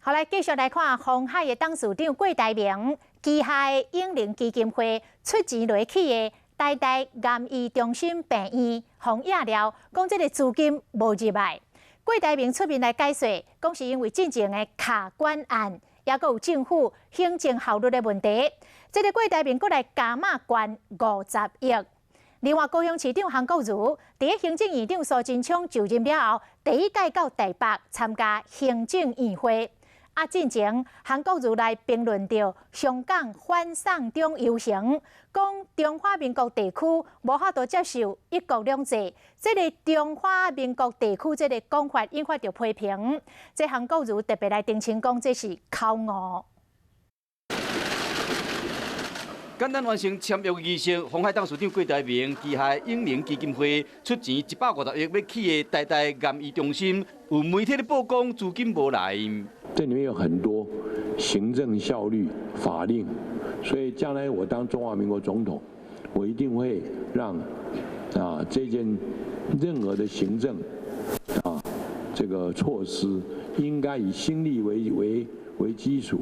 好來，繼續來看鴻海的董事長郭台銘旗下的永齡基金會出錢落去的台大癌醫中心病院，予人野料，講這个資金無入來。郭台銘出面來解說，講是因為進前的卡關案，抑閣有政府行政效率的問題。這个郭台銘閣來加碼捐50億。另外，高雄市長韓國瑜佇行政院長蘇貞昌就任了後，第一擺到台北參加行政院會。啊，進前韓國瑜來評論著香港反送中遊行，講中華民國地區無法度接受一國兩制，這个中華民國地區這个講法引發著批評。這韓國瑜特別來澄清講，這是口誤。簡單完成簽約儀式，鴻海董事長郭台銘旗下永齡基金會出錢150億欲起的台大癌醫中心，有媒體咧報講資金無來。這裡面有很多行政效率法令，所以將來我當中華民國總統，我一定會讓這件任何的行政這個措施應該以心力為基礎。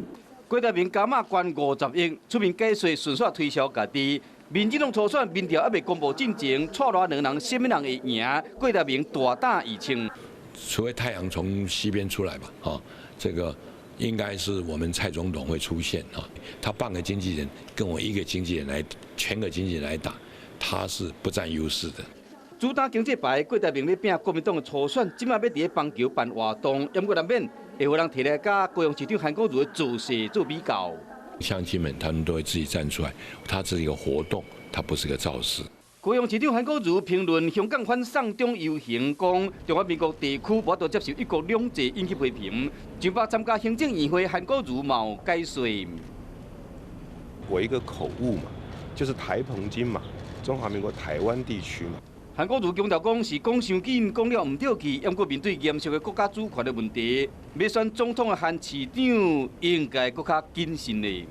郭台銘加碼捐50億，出面解說，順紲推銷家己。民進黨初選民調猶未公布進前，蔡賴兩人啥物人會贏？郭台銘大膽預測，除非太陽從西邊出來吧，啊，這個應該是我們蔡總統會出現啊。他半個經紀人跟我一個經紀人來，全個經紀人來打，他是不佔優勢的。主打經濟牌，郭台銘欲拚國民黨的初選，這馬欲佇咧邦橋辦活動，毋過難免會予人提來佮高雄市長韓國瑜的造勢做比較。鄉親們，他們都會自己站出來，他這是一個活動，他不是個造勢。高雄市長韓國瑜評論香港反送中遊行，講中華民國地區無法度接受一國兩制，引起批評。上北參加行政院會，韓國瑜嘛有解說。我一個口誤嘛，就是台澎金馬，中華民國台灣地區嘛。韓國瑜強調講是講傷緊，講了毋對去，毋過面對嚴肅的國家主權的問題，欲選總統的韓市長應該閣較謹慎咧。